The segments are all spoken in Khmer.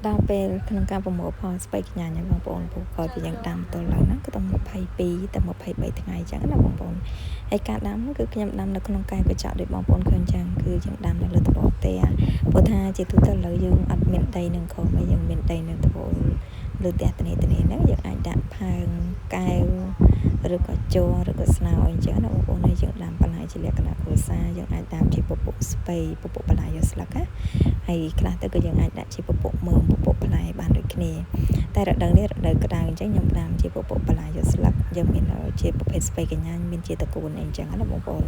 ដល់ពេលក្នុងការប្រមូលផលស្ពៃកញ្ញាញបងប្អូនពូក្រោយពីយើងដាំទល់ឡើងហ្នឹងក៏ដល់22ទៅ23ថ្ងៃអញ្ចឹងណាបងប្អូនហើយការដាំគឺខ្ញុំដាំនៅក្នុងកែវកញ្ចក់ដូចបងប្អូនឃើញអញ្ចឹងគឺយើងដាំនៅលើដំបូលផ្ទះព្រោះថាជាទូទៅឥឡូវយើងអត់មានដីនឹងក្រោមហើយយើងមានដីនៅដំបូលលើផ្ទះតនីតនីហ្នឹងយើងអាចដាក់ផើងកែវឬក៏ជ័រឬក៏ស្នោអីចឹងណាបងប្អូនហើយយើងដាំបន្លែជាលក្ខណៈគ្រួសារយើងអាចដាំជាពពួកស្ពៃពពួកបន្លែយកស្លឹកណាហើយខ្លះទៅក៏យើងអាចដាក់ជាពពួកមើមពពួកផ្លែបានដូចគ្នាតែរដូវនេះរដូវក្តៅអញ្ចឹងខ្ញុំដាំជាពពួកបន្លែយកស្លឹកយើងមានជាប្រភេទស្ពៃកញ្ញាមានជាតកូនអីអញ្ចឹងណាបងប្អូន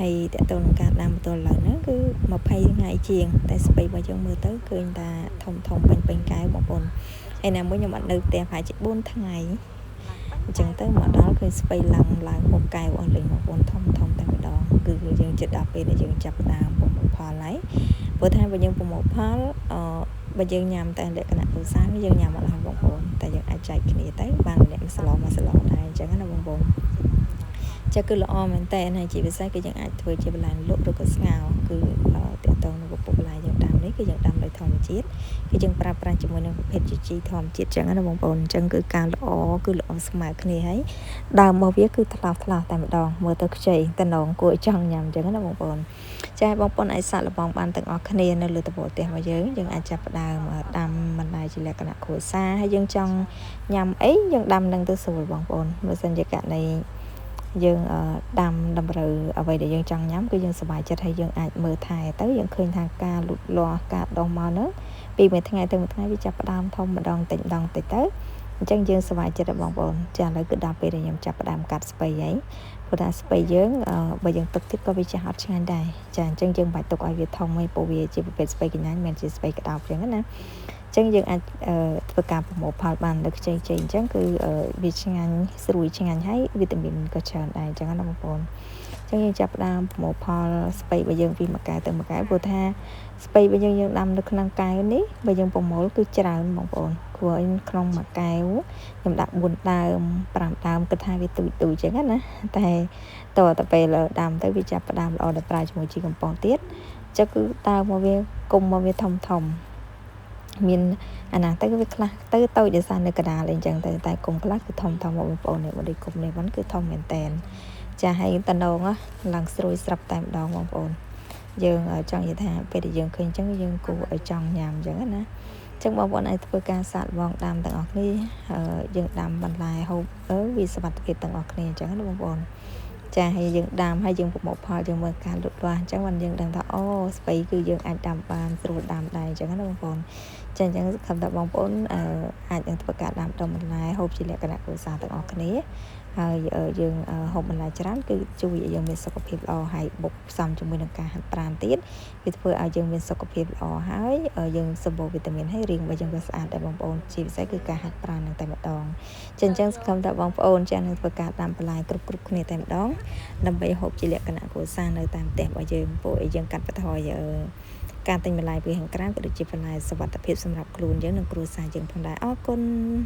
ហើយតើតើនឹងការដាំបន្ទាល់ឡើងហ្នឹងគឺ20ថ្ងៃជាងតែស្ពៃរបស់យើងមើលទៅឃើញថាធំធំពេញពេញកែវបងប្អូនហើយណាមួយខ្ញុំអត់នៅផ្ទះប្រហែលជា4ថ្ងៃអញ្ចឹងទៅមកដល់ឃើញស្ពៃឡើងឡើងហូបកែវអស់លេងបងប្អូនធំធំតែម្ដងគឺយើងចិត្តដល់ពេលដែលយើងចាប់ផ្ដើមប្រមូលផលហើយព្រោះថាបើយើងប្រមូលផលអឺបើយើងញ៉ាំតែលក្ខណៈគ្រួសារយើងញ៉ាំអត់អស់បងប្អូនតែយើងអាចចែកគ្នាទៅបានម្នាក់មួយស្លមួយស្លដែរអញ្ចឹងណាបងប្អូនចាគឺល្អមែនតើហើយជាពិសេសគឺយើងអាចធ្វើជាបន្លែលក់ឬក៏ស្ងោរគឺតកតងនឹងពពុះបន្លែយើងដាំនេះគឺយើងដាំដោយធម្មជាតិគឺយើងប្រើប្រាស់ជាមួយនឹងប្រភេទជីជីធម្មជាតិចឹងណាបងប្អូនអញ្ចឹងគឺការល្អគឺល្អស្មើគ្នាហើយដើមរបស់វាគឺថ្លោះថ្លោះតែម្ដងមើលទៅខ្ចីតំណងគួរឲ្យចង់ញ៉ាំអញ្ចឹងណាបងប្អូនចាបងប្អូនអាចសាកល្បងបានទាំងអស់គ្នានៅលើតបផ្ទះរបស់យើងយើងអាចចាប់ផ្ដើមដាំបន្លែជាលក្ខណៈគ្រួសារហើយយើងចង់ញ៉ាំអីយើងដាំនឹងទៅស្រួលបងប្អូនបើសិនជាករណីយើងដាំតម្រូវអ្វីដែលយើងចង់ញ៉ាំគឺយើងសប្បាយចិត្តហើយយើងអាចមើលថែទៅយើងឃើញថាការលូតលាស់ការដុះមកហ្នឹងពីមួយថ្ងៃទៅមួយថ្ងៃវាចាប់ផ្ដើមធំម្ដងតិចម្ដងតិចទៅអញ្ចឹងយើងសប្បាយចិត្តបងប្អូនចាឥឡូវគឺដល់ពេលដែលខ្ញុំចាប់ផ្ដើមកាត់ស្ពៃហើយព្រោះថាស្ពៃយើងបើយើងទុកទៀតក៏វាចាស់អត់ឆ្ងាញ់ដែរចាអញ្ចឹងយើងមិនបាច់ទុកឲ្យវាធំទេព្រោះវាជាប្រភេទស្ពៃកញ្ញាមិនមែនជាស្ពៃក្តោបអញ្ចឹងណាអញ្ចឹងយើងអាចធ្វើការប្រមូលផលបាននៅខ្ចីៗអញ្ចឹងគឺវាឆ្ងាញ់ស្រួយឆ្ងាញ់ហើយវីតាមីនក៏ច្រើនដែរអញ្ចឹងណាបងប្អូនអញ្ចឹងយើងចាប់ផ្ដើមប្រមូលផលស្ពៃរបស់យើងពីមួយកែវទៅមួយកែវព្រោះថាស្ពៃរបស់យើងយើងដាំនៅក្នុងកែវនេះបើយើងប្រមូលគឺច្រើនបងប្អូនព្រោះក្នុងមួយកែវខ្ញុំដាក់4ដើម5ដើមគិតថាវាទូចទូចអញ្ចឹងណាតែតទៅពេលដាំទៅវាចាប់ផ្ដើមល្អដល់ប្រើជាមួយជីកំប៉ុងទៀតចឹងគឺដើមមកវាគុំមកវាធំធំមានអាណាទៅវាខ្លះទៅតូចដោយសារនៅកដាលអីចឹងទៅតែគុំខ្លះគឺធំធំបងប្អូននេះបើដូចគុំនេះហ្នឹងគឺធំមែនតែនចាហើយតំណងឡើងស្រួយស្រាប់តែម្ដងបងប្អូនយើងចង់និយាយថាពេលដែលយើងឃើញចឹងយើងគួរឲ្យចង់ញ៉ាំចឹងណាចឹងបងប្អូនអាចធ្វើការសាកល្បងដាំទាំងអស់គ្នាយើងដាំបន្លែហូបវាសុវត្ថិភាពទាំងអស់គ្នាអញ្ចឹងណាបងប្អូនចាហើយយើងដាំហើយយើងប្រមូលផលយើងមើលការលូតលាស់អញ្ចឹងបានយើងដឹងថាអូស្ពៃគឺយើងអាចដាំបានស្រួលដាំដែរអញ្ចឹងណាបងប្អូនចាអញ្ចឹងសង្ឃឹមថាបងប្អូនអាចនឹងធ្វើការដាំដុំបន្លែហូបជាលក្ខណៈគ្រួសារទាំងអស់គ្នាហើយយើងហូបបន្លែច្រើនគឺជួយឲ្យយើងមានសុខភាពល្អហើយបុកផ្សំជាមួយនឹងការហាត់ប្រាណទៀតវាធ្វើឲ្យយើងមានសុខភាពល្អហើយយើងសម្បូរវីតាមីនហើយរាងរបស់យើងក៏ស្អាតដែរបងប្អូនជាពិសេសគឺការហាត់ប្រាណនឹងតែម្ដងចឹងអញ្ចឹងសង្ឃឹមថាបងប្អូនចានឹងធ្វើការដាំបន្លែគ្រប់គ្រប់គ្នាតែម្ដងដើម្បីហូបជាលក្ខណៈគ្រួសារនៅតាមផ្ទះរបស់យើងពួកឲ្យយើងកាត់បន្ថយការទិញបន្លែពីខាងក្រៅក៏ដូចជាបន្លែសុវត្ថិភាពសម្រាប់ខ្លួនយើងនិងគ្រួសារយើងផងដែរអរគុណ។